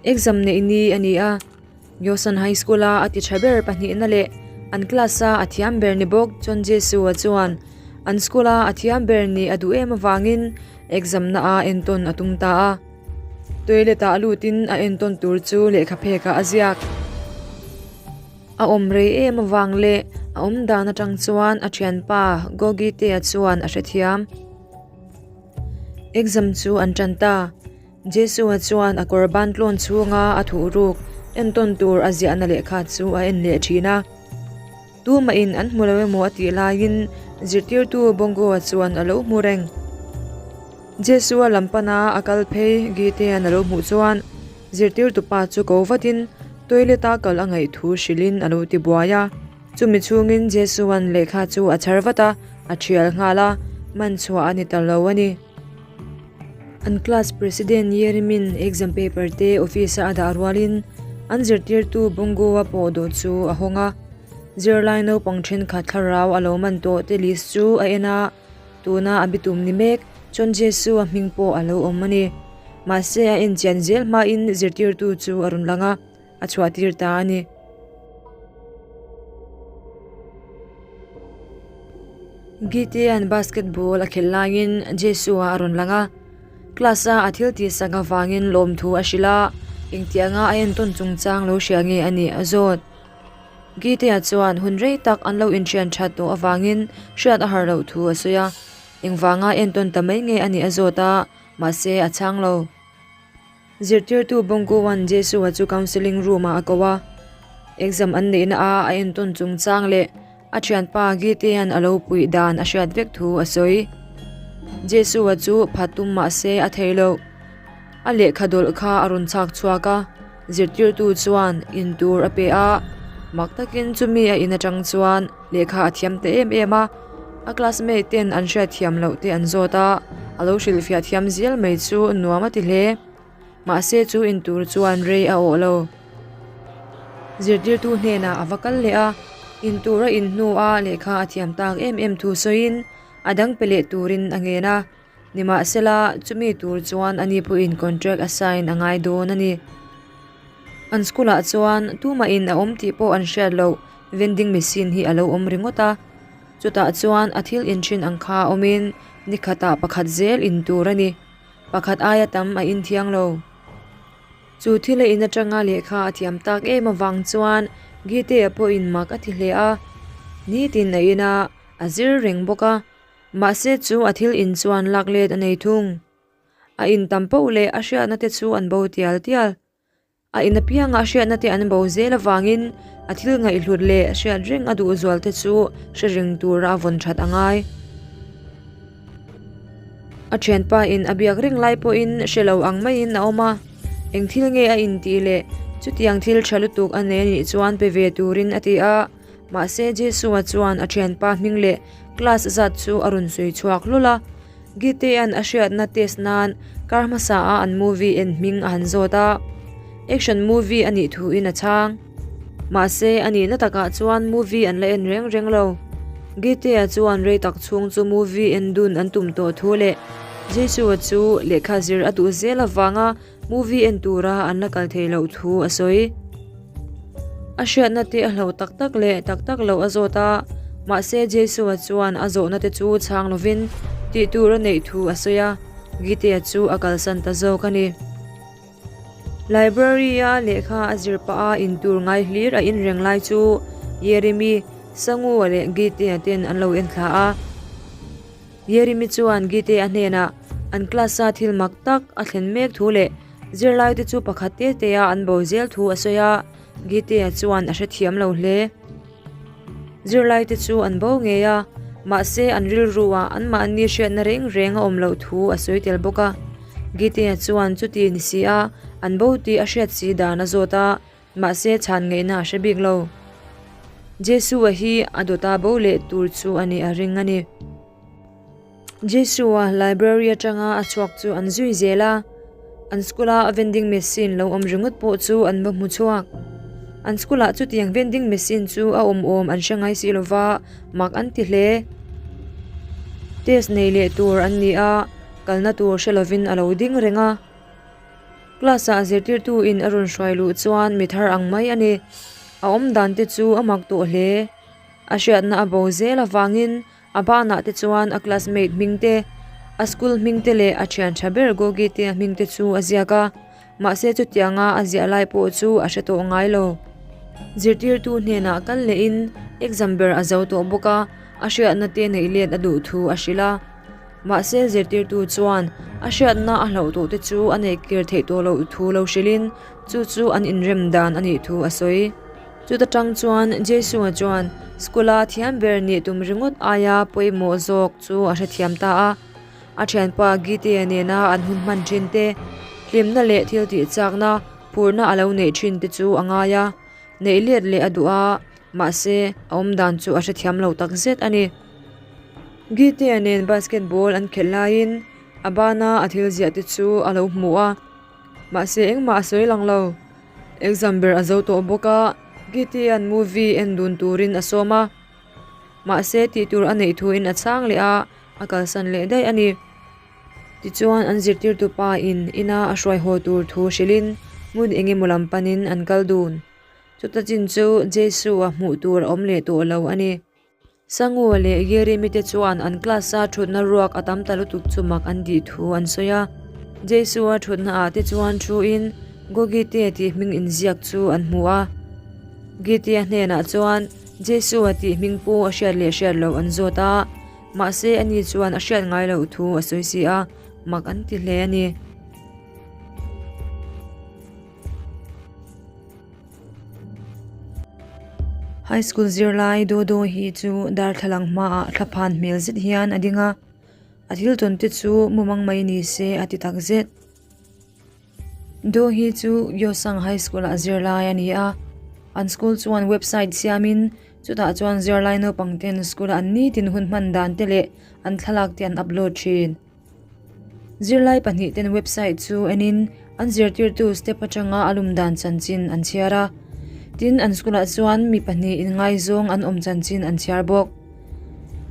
Exam neih ni a ni a, Yosan High School a a ti tha ber pahnihna leh an class a a thiam ber ni bawk Chon Jesu-a chuan an school a a thiam ber nih a duh em avangin exam na a entawn a tum ta a. Toilet ah lutin a entawn tur chu lehkha phek ah a ziak. A awm rei em avang leh a awm dan atang chuan a thianpa Gogite-a chuan a hrethiam. Exam chu an tan ta. Jesua chuan a kawr ban tlawn chhunga a thuh ruk entawn tur a ziahna lehkha chu a en leh thin a. Tumahin an hmu lo emaw a tih laiin zirtirtu Bongo-a chuan a lo hmu reng. Jesua lam pana a kal phei Gitea'n a lo hmuh chuan zirtirtu pa chu ko vatin toilet-a kal a ngaih thu hrilhin a lo ti buai a. Chumi chhungin Jesua'n lehkha chu a chhar vat a, a thial nghal a, man chhuah a ni ta lo a ni. An class president Yerimin exam paper te office a a dah rualin an zirtirtu Bongo-a pawh dawh chu a hawng a. Zirlai naupang thenkhat thlarau a lo man tawh te list chu a en a, tuna a bitum ni mek chuan Jesu-a hming pawh a lo awm a ni. Mahse a en chian zel hmain zirtirtu chu a rawn lang a, a chhuahtir ta a ni. Gitea'n basketball a khelh laiin Jesua a rawn lang a, class a a thil tih sak avangin lawmthu a hrilh a, engtianga a entawn chungchang lo hria nge a nih a zawt. Gitea chuan hun rei tak an lo inhrian that tawh avangin hriat a har loh thu a sawi a, engvanga entawn ta mai nge a nih a zawt a, mahse a chhang lo. Zirtirtu Bawngkua'n Jesua chu counselling room ah a ko a, exam an neihna a a entawn chungchang leh a thianpa Gitea'n a lo puih dan a hriat vek thu a sawi. Jesua chu phat tum mah se a thei loh. A lehkha dawlh kha a rawn chhak chhuak a, zirtirtu chuan in tur a pe a, mak takin chumi a in atang chuan lehkha a thiam ta em em a, a classmate ten an hriat thiam loh te an zawt a, a lo hrilhfiah thiam zel mai chu nuam a ti hle. Mahse chu in tur chuan rei a awh lo. Zirtirtu hnenah a va kal leh a, in tur a in hnu a lehkha a thiam tak em em thu sawiin a dang pe leh turin a ngen a, nimahsela chumi tur chuan ani pawhin contract a sign a ngai dawn a ni. An school ah chuan tumahin a awm tih pawh an hriat loh vending machine hi a lo awm ringawt a, chutah chuan a thil inthin ang kha awmin ni khatah pakhat zel in tur a ni, pakhat aia tam a inthiang lo. Chu thil a in atanga lehkha a thiam tak em avang chuan Gite-a pawhin mak a ti hle a, nitin a in a, a zir reng bawk a, mahse chu a thil in chuan lak let a nei thung. A in tam poh leh a hriatna te chu an bo tial tial. A in apianga a hriatna te an bo zel avangin a thil ngaihhlut leh hriat reng a duh zual te chu hre reng tura a vawn that a ngai. A thianpa in a biak reng lai pawhin hre lo ang maiin a awm a, eng thil nge a in tih leh chutiang thil tha lutuk a nei a nih chuan pe ve turin a ti a, mahse Jesua chuan a thianpa hming leh class zat chu a rawn sawi chhuak hlawl a. Gitea'n a hriatna test nan kar hmasa a an movie en hming a han zawt a, action movie a nih thuin a chhang. Mahse, a nihna takah chuan movie an la en reng reng lo. Gitea chuan rei tak chhung chu movie en dun an tum tawh thu leh Jesua chu lehkha zir a duh zel avanga movie en tura an la kal thei loh thu a sawi. A hriatna te a hloh tak tak leh tak tak loh a zawt a, mahse Jesua chuan a zawhna te chu chhang lovin tih tur a neih thu a sawi a, Gitea chu a kalsan ta zawk a ni. Library-a lehkha a zir pah a intur ngai hlir a inreng lai chu Yeremi, Sangua leh Gitea ten an lo enthla a. Yeremi chuan Gitea hnenah an class-a thil mak tak a thlen mek thu leh zirlaite chu pakhat te te a an bo zel thu a sawi a, Gitea chuan a hrethiam lo hle. Zirlaite chu an bo ngei a, mahse an rilruah anmahni hriatna reng reng a awm loh thu a sawi tel bawk a. Gitea chuan chuti ni si a, an bo tih a hriat si dan a zawt a, mahse chhan ngeihna a hre bik lo. Jesua hi a dawta bo leh tur chu a nih a ring a ni. Jesua library atanga a chhuak chu an zui zel a, an school a vending machine lo awm ringawt pawh chu an va hmu chhuak. An school ah chutiang vending machine chu a awm awm an hre ngai si lova, mak an ti hle. Test nei leh tur an ni a, kalna tur hre lovin a lo ding reng a. Class ah zirtirtu in a rawn hruai luh chuan mi thar ang mai a ni. A awm dan te chu a mak tawh hle. A hriatna a bo zel avangin a banah te chuan a classmate hming te, a school hming te leh a thian tha ber Gogi te hming te chu a ziak a. Mahse chutianga a ziah lai pawh chu a hre tawh ngai lo. Zirtirtu hnenah kal lehin exam ber a zo tawh bawk a, a hriatna te neih let a duh thu a hrilh a. Mahse zirtirtu chuan a hriatna a hlauh tawh te chu a neih kir theih tawh loh thu lo hrilhin chu chu an inrem dan a nih thu a sawi. Chuta tang chuan Jesua chuan school-a thiam ber nih tum ringawt aia pawimawh zawk chu a hrethiam ta a. A thianpa Gitea nena an hun hman thin te, hlimna leh thil tih chakna, phurna a lo neih thin te chu a ngai a, neih let leh a duh a, mahse a awm dan chu a hrethiam lo tak zet a ni. Gitea nen basketball an khelh laiin a bana a thil ziah te chu a lo hmu a, mahse engmah a sawi lang lo. Exam ber a zo tawh bawk a, Gitea'n movie en dun turin a sawm a. Mahse tih tur a neih thuin a chhang leh a, a kalsan leh daih a ni. Tichuan an zirtirtu pa in ina a hruai haw tur thu hrilhin hmun eng emaw lam panin an kal dun. Chuta chin chu Jesu-a hmuh tur a awm leh tawh lo a ni. Sangua leh Yeremi te chuan an class-a thutna ruak a tam ta lutuk chu mak an tih thu an sawi a. Jesu-a thutna ah te chuan thuin Gogite tih hming inziak chu an hmu a. Gitea hnenah chuan Jesua tih hming pu a hriat leh hriat loh an zawt a, mahse ani chuan a hriat ngai loh thu a sawi si a, mak an ti hle a ni. High school zirlai Dodo hi chu darthlalang hmaah thlaphan hmel zet hian a ding a, a thil tawn te chu mumang mai ni se a ti tak zet. Do hi chu Yosang High School ah zirlai a ni a, an school chuan website siamin chutah chuan zirlai naupang ten school ah an nitin hun hman dan te leh an thlalak te an upload thin. Zirlai pahnih ten website chu enin an zirtirtu step atanga a lum dan chanchin an chhiar a, tin an school ah chuan mi pahnih inngaizawng an awm chanchin an chhiar bawk.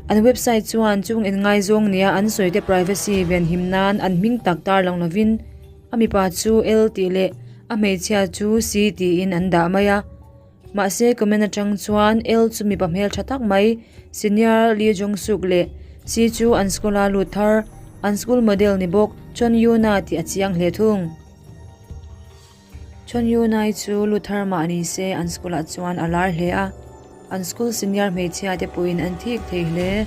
An website chuan chung inngaizawng nia an sawi te privacy venhim nan an hming tak tarlang lovin a mipa chu L tih leh a hmeichhia chu C tiin an dah mai a. Mahse comment atang chuan L chu mipa hmeltha tak mai senior Lee Jong Suk leh C chu an school a lut thar an school model ni bawk Chon Yuna tih a chiang hle thung. Chon Yunai chu lu thar mah ni se an school ah chuan a lar hle a, an school senior hmeichhia te pawhin an thik thei hle.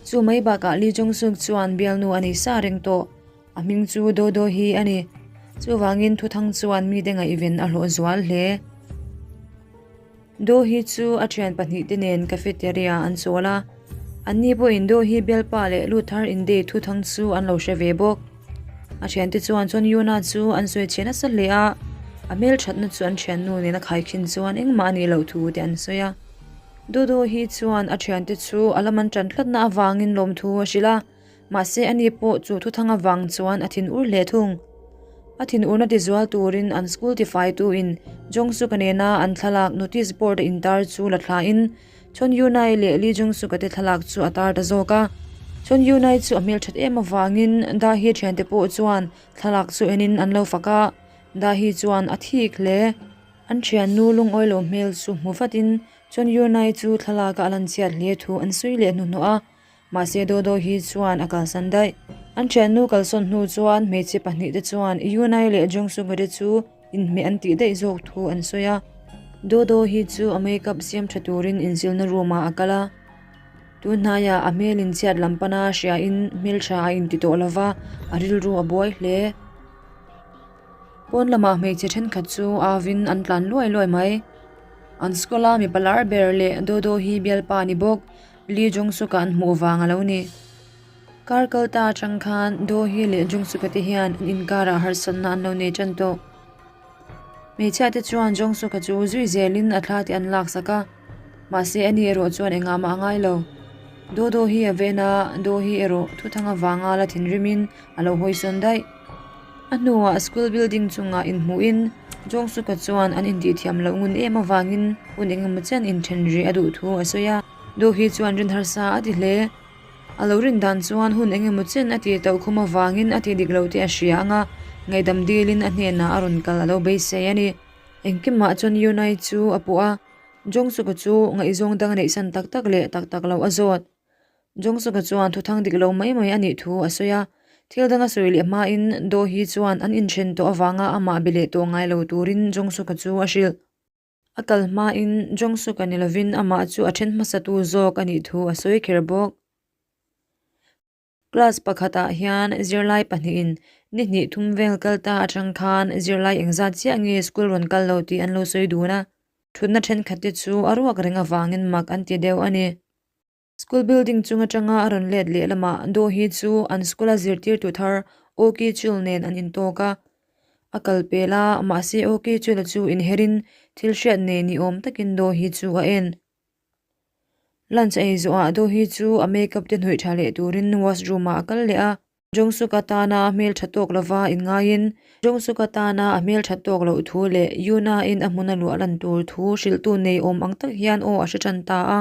Chu mai bakah Lee Jong Suk chuan bialnu a nei sa reng tawh, a hming chu Do Do Hee a ni. Chuvangin thuthang chuan mite ngaihven a hlawh zual hle. Do hi chu a thian pahnihte nen cafeteria an chawl a, anni pawhin Do hi bialpa leh lu thar indate thuthang chu an lo hre ve bawk. A thiante chuan chuan Yuna chu an sawi chhe nasa hle a, a hmelthatna chu an thiannu nen a khaikhin chuan engmah a nih loh thu te an sawi a. Do Do hi chuan a thiante chu a lam an tan tlatna avangin lawmthu a hrilh a. Mahse ani pawh chu thuthang avang chuan a thinur hle thung. A thinurna tizual turin an school tifaitu-in Jong-suk-a nena an thlalak notice board a intar chu la thlain Chon Yu-nai leh Lee Jong-suk-a te thlalak chu a tar ta zawk a. Chon Yu-nai chu a hmelthat em avangin Dahi thiante pawh chuan thlalak chu enin an lo fak a, Dahi chuan a thik hle. An thiannu lungawi lo hmel chu hmu vatin Chon Yu-nai chu thlalaka a lanchhiat hle thu an sawi leh hnuhnawh a. Mahse Dodo hi chuan a kalsan daih. An thiannu kalsawn hnu chuan hmeichhe pahnihte chuan Yunai leh Jungsuga te chu inhmeh an tih daih zawk thu an sawi a. Dodo hi chu a makeup siam tha turin inzilna room ah a kal a. Tun hnaiah a hmel inchhiat lam pana hriain hmeltha a inti tawh lova, a rilru a buai hle. Pawn lamah hmeichhe thenkhat chu avin an tlan luai luai mai. An school a mipa lar ber leh Dodo hi bialpa a ni bawk. Lee Jong-suk-a an hmuh vang a lo ni. Kar kal ta atang khan Do Hee leh Jong-suk-a te hian an inkarah harsatna an lo nei tan tawh. Hmeichhia te chuan Jong-suk-a chu zui zelin a thla te an laksak a, mahse ani erawh chuan engah mah a ngai lo. Do Do Hee a ven a, Do Hee erawh thuthang avanga la thinrimin a lo hawisawn daih. A hnuah school building chungah inhmuhin Jong-suk-a chuan an intihthiam loh ngun em avangin hun engemaw chen inthen rih a duh thu a sawi a. Duh hi chuan rin harsa a ti hle. A lo rin dan chuan hun engemaw chen a tih tauh khum avangin a tih dik lo tih a hria ang a. Ngaihdam dilin a hnenah a rawn kal a lo beisei a ni. Engkimah chuan Yunai chu a puh a, Jungsuka chu ngaihzawng dang a neihsan tak tak leh tak tak loh a zawt. Jungsuka chuan thuthang dik lo mai mai a nih thu a sawi a, thil dang a sawi leh hmain Do Hee chuan an inthen tawh avanga amah be leh tawh ngai lo turin Jungsuka chu a hrilh. A kal hmain Jungsuka ni lovin amah chu a then hmasatu zawk a nih thu a sawi kher bawk. Class pakhatah hian zirlai pahnihin ni hnih thum vel kal ta atang khan zirlai engzat chiah nge school rawn kal lo tih an lo sawi dun a, thutna thenkhat te chu a ruak reng avangin mak an ti deuh a ni. School building chung atanga a rawn let leh lamah Do hi chu an school a zirtirtu thar Oh Ki Chul nen an intawk a, a kal pel a, mahse Oh Ki Chul-a chu inherin thil hriat nei ni awm takin Do hi chu a en. Lunch ei zawhah Do hi chu a makeup te hnawih tha leh turin washroom ah a kal leh a. Jungsuk atana a hmel tha tawk lova inngaiin Jungsuk atana a hmel tha tawk loh thu leh Yuna in a hmun a luah lan tur thu hrilhtu nei awm ang tak hian aw a hre tan ta a.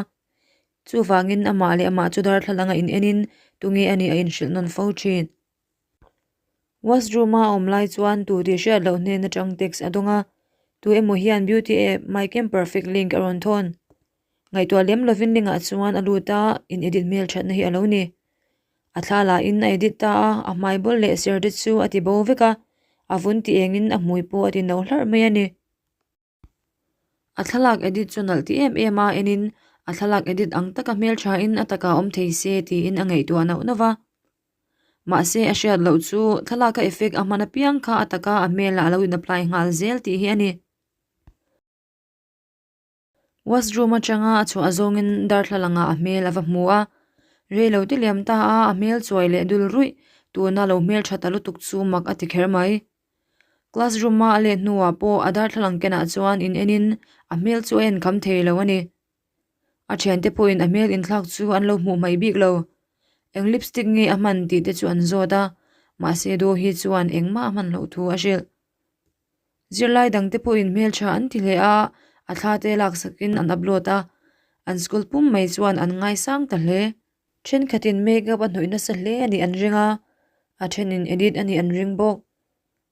Chuvangin amah leh amah chu darthlalang a in enin tunge a nih a inhrilh nawn fo thin. Washroom a awm lai chuan tu tih hriat loh hnen atang text a dawng a, tu emaw hian beauty app my cam perfect link a rawn thawn. Ngaihtuah lem lovin link ah chuan a lut a, in edit hmel thatna hi a lo ni. A thla lah in a edit ta a, a hmai bawl leh ser te chu a ti bo vek a, a vun ti eng in a hmui pawh a ti no hlarh mai a ni. A thlalak edit chu nalh ti em em a enin a thlalak edit ang taka hmeltha in a takah awm thei se tiin a ngaihtuah nauh nauh va. Mahse a hriat loh chu thlalaka effect a hman apiang kha a taka a hmelah a lo in apply nghal zel tih hi a ni. Washroom atanga a chhuah zawngin darthlalangah a hmel a va hmu a, reilo te liam ta a a hmel chuai leh dul ruih tuna lo hmeltha ta lutuk chu mak a ti kher mai. Classroom a a let hnuah pawh a darthlalang kenah chuan in enin a hmel chu a en kham thei lo a ni. A thiante pawhin a hmel inthlak chu an lo hmuh hmaih bik lo. Eng lipstick nge a hman tih te chu an zawt a, mahse Do hi chuan engmah a hman loh thu a hrilh. Zirlai dangte pawhin hmeltha an ti hle a, a thla te laksakin an upload a, an school pum mai chuan an ngaisang ta hle. Thenkhatin makeup a hnawih nasa hle a nih an ring a, a thenin edit a nih an ring bawk.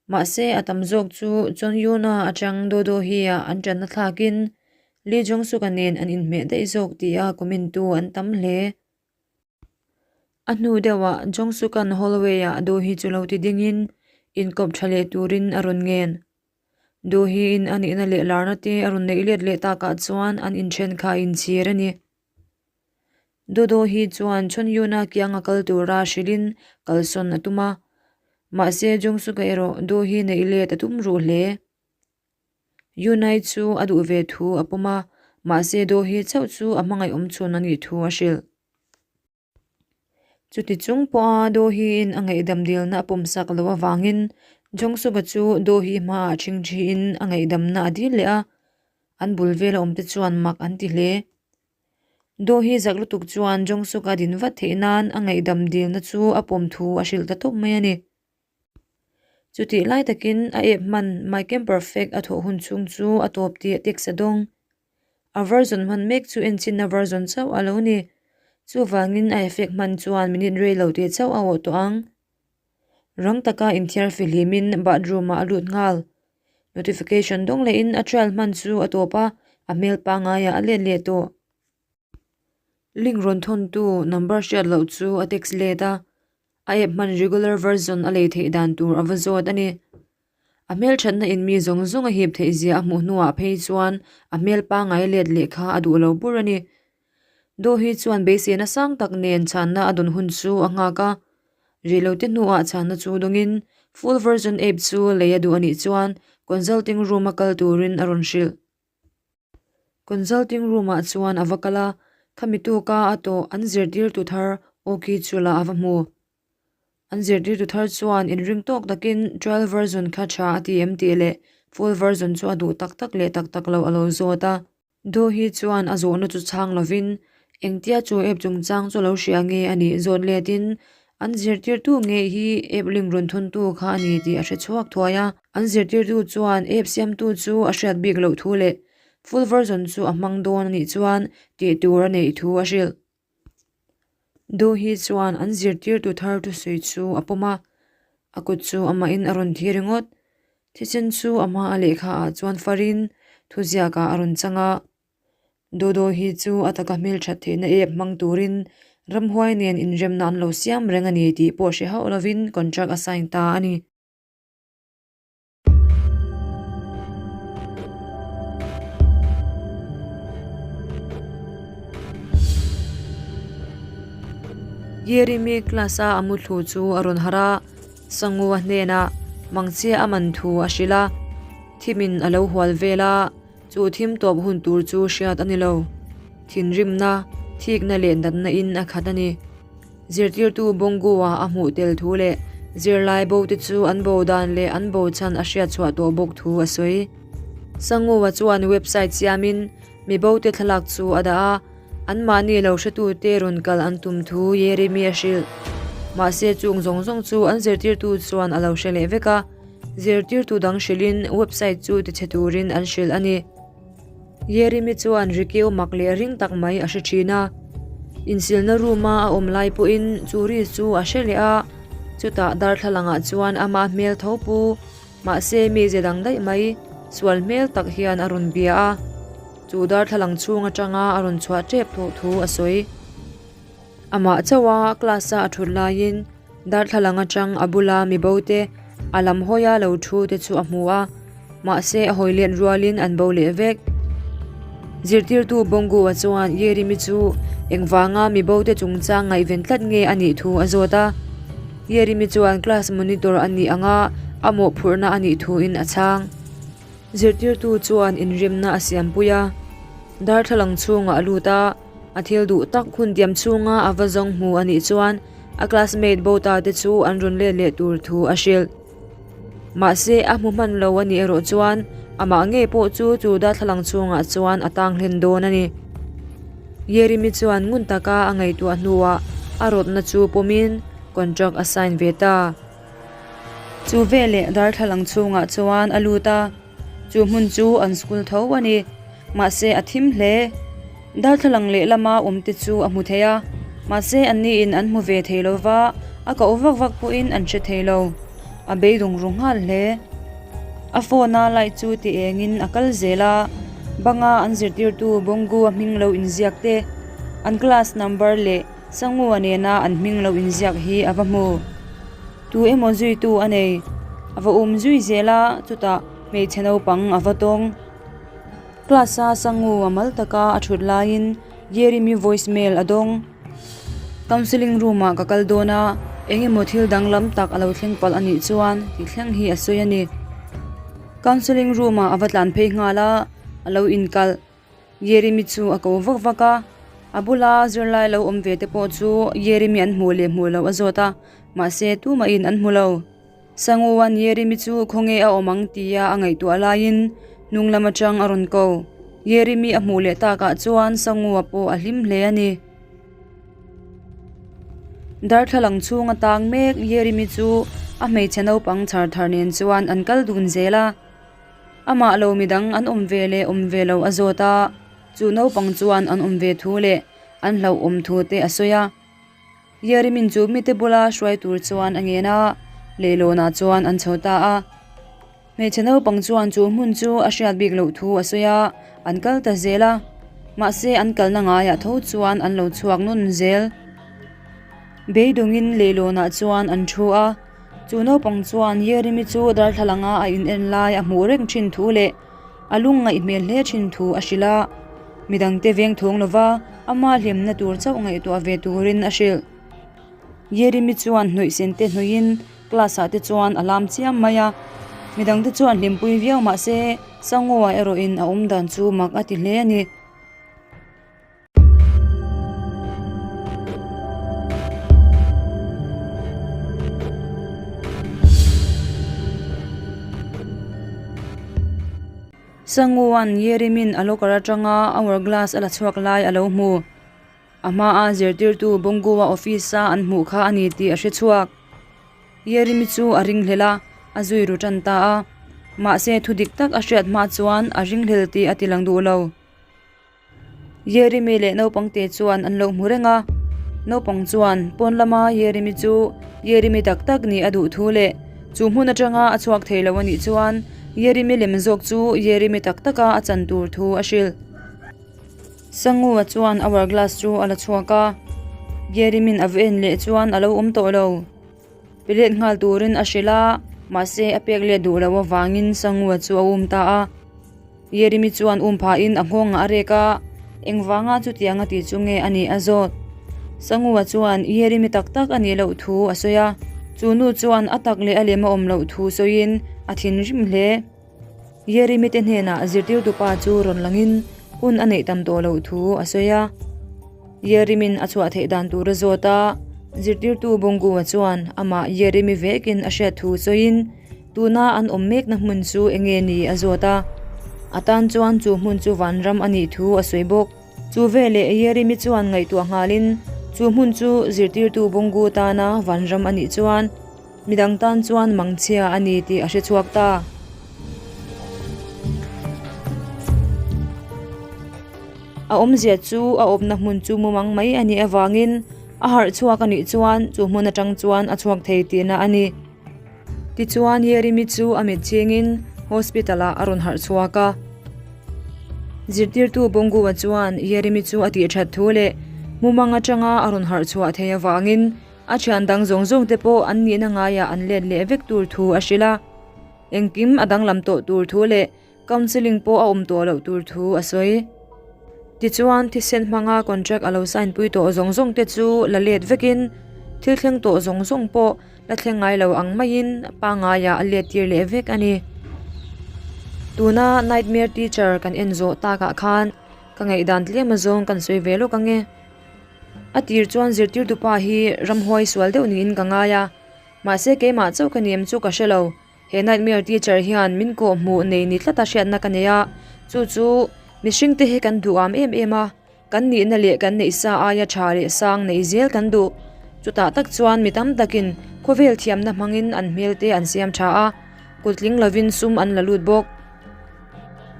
Mahse a tam zawk chu Chon Yuna atang Dodo hi-ah an tanna thlakin Lee Jong Suk-a nen an inhmeh daih zawk tia comment tu an tam hle. A hnu deuhah Jong Suk-a'n hallway-ah Do Hee chu lo ti dingin inkawp tha leh turin a rawn ngen. Do Hee-in a nihna leh larna te a rawn neih let leh takah chuan an inthen kha a inchhir a ni. Dodo hi chuan Chhunyuna kianga kal tura hrilhin kalsawn a tum a, mahse Jungsuka erawh Do hi neih let a tum ruh hle. Yunai chu a duh ve thu a pawm a, mahse Do hi chauh chu a hmangaih awm chhun a nih thu a hrilh. Chuti chung pawha Do hiin a ngaihdam dilna a pawmsak loh avangin Jungsuka chu Do hi hmaah ṭhingṭhiin a ngaihdamna a dil leh a, an bul vela awmte chuan mak an ti hle. Do hi zak lutuk chuan Jungsuk a din vat theih nan a ngaihdam dilna chu a pawm thu a hrilh ta tawp mai a ni. Chutih lai takin a app hman My Camper Fact a thawh hun chhung chu a tawp tih text a dawng. A version hman mek chu enchinna version chauh a lo ni. Chuvangin a effect hman chuan minute rei lo tih chauh a awh tawh ang. Rang taka inthiar fihlimin bathroom ah a lut nghal. Notification dawng lehin a trial hman chu a tawp a, a hmel pangaiah a let leh tawh. Link rawn thawntu number hriat loh chu a text let a, a app hman regular version a lei theih dan tur a va zawt a ni. A hmelthatna in mi zawng zawng a hip theih zia a hmuh hnuah phei chuan a hmel pangai let leh kha a duh lo bur a ni. Do hi chuan beiseina sang tak nen chhanna a dawn hun chu a nghak a, Reilote hnuah chhanna chu dawngin full version app chu lei a duh a nih chuan consulting room a kal turin a rawn hrilh. Consulting room ah chuan a va kal a, khami tuka a tawh an zirtirtu thar Oki chu lah a va hmu. An zirtirtu thar chuan inring tawk takin trial version kha tha a ti em tih leh full version chu a duh tak tak leh tak tak lo a lo zawt a. Do hi chuan a zawhna chu chhang lovin, engtia chu app chungchang chu lo hria nge a nih zawt letin, an zirtirtu ngei hi app link rawn thawntu kha a ni tih a hre chhuak thuai a. An zirtirtu chuan app siamtu chu a hriat bik loh thu leh full version chu a hmang dawn a nih chuan tih tur a neih thu a hrilh. Do hi chuan an zirtirtu thar thusawi chu a pawm a. A kut chu amahin a rawn thi ringawt. Thisen chu a hma a lehkha ah chuan farin thuziak ah a rawn chang a. Dodo hi chu a taka hmelthat theihna ep hmang turin ramhuai nen inremna an lo siam reng a ni tih pawh hre hauh lovin contract a sign ta a ni. Yerimi class a a muthlu chu a rawn harh a, Sangua hnenah mangchhia a man thu a hrilh a, thimin a lo hual vel a, chu thim tawp hun tur chu hriat a ni lo. Thinrimna, thikna leh natna in a khat a ni. Zirtirtu Bawngua a hmuh tel thu leh zirlai bo te chu an bo dan leh an bo chhan a hriat chhuah tawh bawk thu a sawi. Sangua chuan website siamin mi bo te thlalak chu a dah a, anmahni lo hretute rawn kal an tum thu Yeremi a hrilh. Mahse chung zawng zawng chu an zirtirtu chuan a lo hre leh vek a, zirtirtu dang hrilhin website chu tichhe turin an hrilh a ni. Yeremi chuan Rikeu mak leh ring tak mai a hre thin a. Insilna room-a a awm lai pawhin chu ri chu a hre leh a, chutah darthlalangah chuan ama hmel tho pu, mahse mi ze dang daih mai, sual hmel tak hian a rawn bia a. Chu darthlalang chhung atanga a rawn chhuah tep tawh thu a sawi. Amah chauha class-a a thut laiin darthlalang atang a bula mi bo te a lam hawia lo thu te chu a hmu a, mahse a hawi let rualin an bo leh vek. Zirtirtu Bawngua chuan Yerimi chu engvanga mi bo te chungchang ngaihven tlat nge a nih thu a zawt a. Yerimi chuan class monitor a nih anga a mawhphurhna a nih thuin a chhang. Zirtirtu chuan inrimna a siampui a, darthlalang chhungah a lut a. A thil duh tak hun diam chhunga a va zawng hmu a nih chuan a classmate bo ta te chu an rawn let leh tur thu a hrilh. Mahse a hmu hman lo a nih erawh chuan amah ngei pawh chu chu darthlalang chhungah chuan a tang hlen dawn a ni. Yerimi chuan ngun taka a ngaihtuah hnuah a rawtna chu pawmin contract a sign ve ta. Chu veleh darthlalang chhungah chuan a lut a. Chu hmun chu an school tho a ni. Mahse a thim hle. Darthlalang lehlama awm te chu a hmu thei a, mahse an niin an hmu ve thei lo va, a koh vak vak pawhin an hre thei lo. A beidawng ru nghal hle. A phone a light chu ti engin a kal zel a, banga an zirtirtu Bawngua hming lo inziak te, an class number leh Sangua nena an hming lo inziak hi a va hmu. Tu emaw zuitu a nei. A va um zui zel a, chutah hmeichhe naupang a va tawng. Class a Sangu a mal taka a thut laiin Jeremy voice mail a dawng. Counselling room ah ka kal dawn a, eng emaw thil danglam tak a lo thleng palh a nih chuan tih thleng hi a sawi a ni. Counselling room ah a va tlan phei nghal a, a lo inkalh. Jeremy chu a ko vak vak a, a bula zirlai lo awm ve te pawh chu Jeremy an hmuh leh hmuh loh a zawt a, mahse tumahin an hmu lo. Sanguan Yerimi chu khawnge a awm ang tia a ngaihtuah laiin hnung lam atang a rawn ko. Yerimi a hmuh leh takah chuan Sangua pawh a hlim hle a ni. Darthlalang chhung a tang mek Yerimi chu a hmeichhe naupang chhar thar nen chuan an kal dun zel a. Amah lo midang an awm ve leh awm ve lo a zawt a, chu naupang chuan an awm ve thu leh an hlauhawm thu te a sawi a. Yerimin chu mite bula hruai tur chuan a ngen a, leilawnah chuan an chho ta a. Hmeichhe naupang chuan chu hmun chu a hriat bik loh thu a sawi a, an kal ta zel a. Mahse an kalna ngaiah tho chuan an lo chhuak nawn zel. Beidawngin leilawnah chuan an thu a, chu naupang chuan Yerimi chu darthlalanga a inen lai a hmuh reng thin thu leh A lungngaih hmel hle thin thu a hrilh a, midangte veng thawng lova ama hlimna tur chauh ngaihtuah ve turin a hrilh. Yerimi chuan hnawih sen te hnawihin class ah te chuan a lam chiam mai a, midangte chuan hlimpui viau mahse Sangoa erawhin a awmdan chu mak a ti hle a ni. Sanguan Yerimin a locker atanga hourglass a la chhuak lai a lo hmu. A hmaa zirtirtu Bawngua office a an hmuh kha a ni tih a hre chhuak. Yerimi chu a ringhlel a, a zui ru tan ta a. Mahse thu dik tak a hriat hma chuan a ringhlel tih a ti lang duh lo. Yerimi leh naupangte chuan an lo hmu reng a, naupang chuan pawn lama Yerimi chu Yerimi tak tak nih a duh thu leh. Chu hmun atanga a chhuak thei lo a nih chuan Yerimi lem zawk chu Yerimi tak taka a chan tur thu a hrilh. Sangua chuan hourglass chu a la chhuak a, Yerimin a va en leh chuan a lo awm tawh lo. Pe let nghal turin a hrilh a, mahse a pek let duh loh avangin Sangua chu a um ta a. Yerimi chuan um phahin a nghawngah a rek a, engvanga chutiang a ti chu nge a nih a zawt. Sangua chuan Yerimi tak tak a nih loh thu a sawi a, chu nu chuan a tak leh a lem a awm loh thu sawiin a thinrim hle. Yerimi te hnenah zirtirtupa chu rawn langin hun a neih tam tawh loh thu a sawi a. Yerimin a chhuah theih dan tur a zawt a, zirtirtu Bungua chuan amah Yerimi vekin a hriat thu sawiin, Tuna an awm mekna hmun chu eng nge ni a zawt a, a tan chuan chu hmun chu vanram a nih thu a sawi bawk. Chu veleh Yerimi chuan ngaihtuah nghalin chu hmun chu zirtirtu Bungu tana vanram a nih chuan midang tan chuan mangchhia a ni tih a hre chhuak ta. A awmzia chu a awmna hmun chu mumang mai a nih avangin a harh chhuak a nih chuan chu hmun atang chuan a chhuak thei tihna a ni. Tichuan Yerimi chu a mit chingin hospital ah a rawn harh chhuak a. Zirtirtu Bongua chuan Yerimi chu a tih that thu leh mumang atanga a rawn harh chhuah thei avangin a thian dang zawng zawng te pawh an nihna ngaiah an let leh vek tur thu a hrilh a. Engkim a danglam tawh tur thu leh Counselling pawh a awm tawh loh tur thu a sawi. Tichuan, thisen hmanga contract a lo sign pui tawh zawng zawng te chu la let vekin, thil thleng tawh zawng zawng pawh la thleng ngai lo ang maiin pangaiah a let tir leh vek a ni. Tuna Nightmare Teacher kan en zawh takah khan ka ngaihdan tlem azawng kan sawi ve lawk ange. A tir chuan zirtirtupa hi ramhuai sual deuh niin ka ngai a, mahse keimah chauh ka ni em chu ka hre lo. He Nightmare Teacher hian min kawh hmuh nei ni tlata hriatna ka nei a, chu chu mihringte hi kan duham em em a, kan nihna leh kan neih sa aia tha leh sang neih zel kan duh. Chutah tak chuan mi tam takin khawvel thiamna hmangin an hmelte an siam tha a, kutling lovin sum an la lut bawk.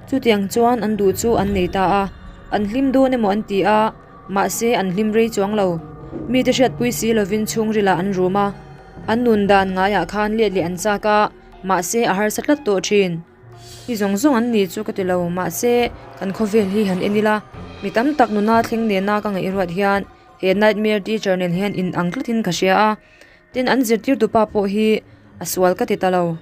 Chutiang chuan an duh chu an nei ta a, an hlim dawn emaw an ti a, mahse an hlim rei chuang lo. Mite hriatpui si lovin chhungrilah an rum a. An nun dan ngaiah khan let leh an chak a, mahse a harsa tlat tawh thin. Hi zawng zawng an ni chu ka ti lo, mahse kan khawvel hi han en ila, mi tam tak nuna thleng nena ka ngaih ruat hian he nightmare teacher nen hian in ang tlatin ka hria a, tin an zirtirtupa pawh hi a sual ka ti ta lo.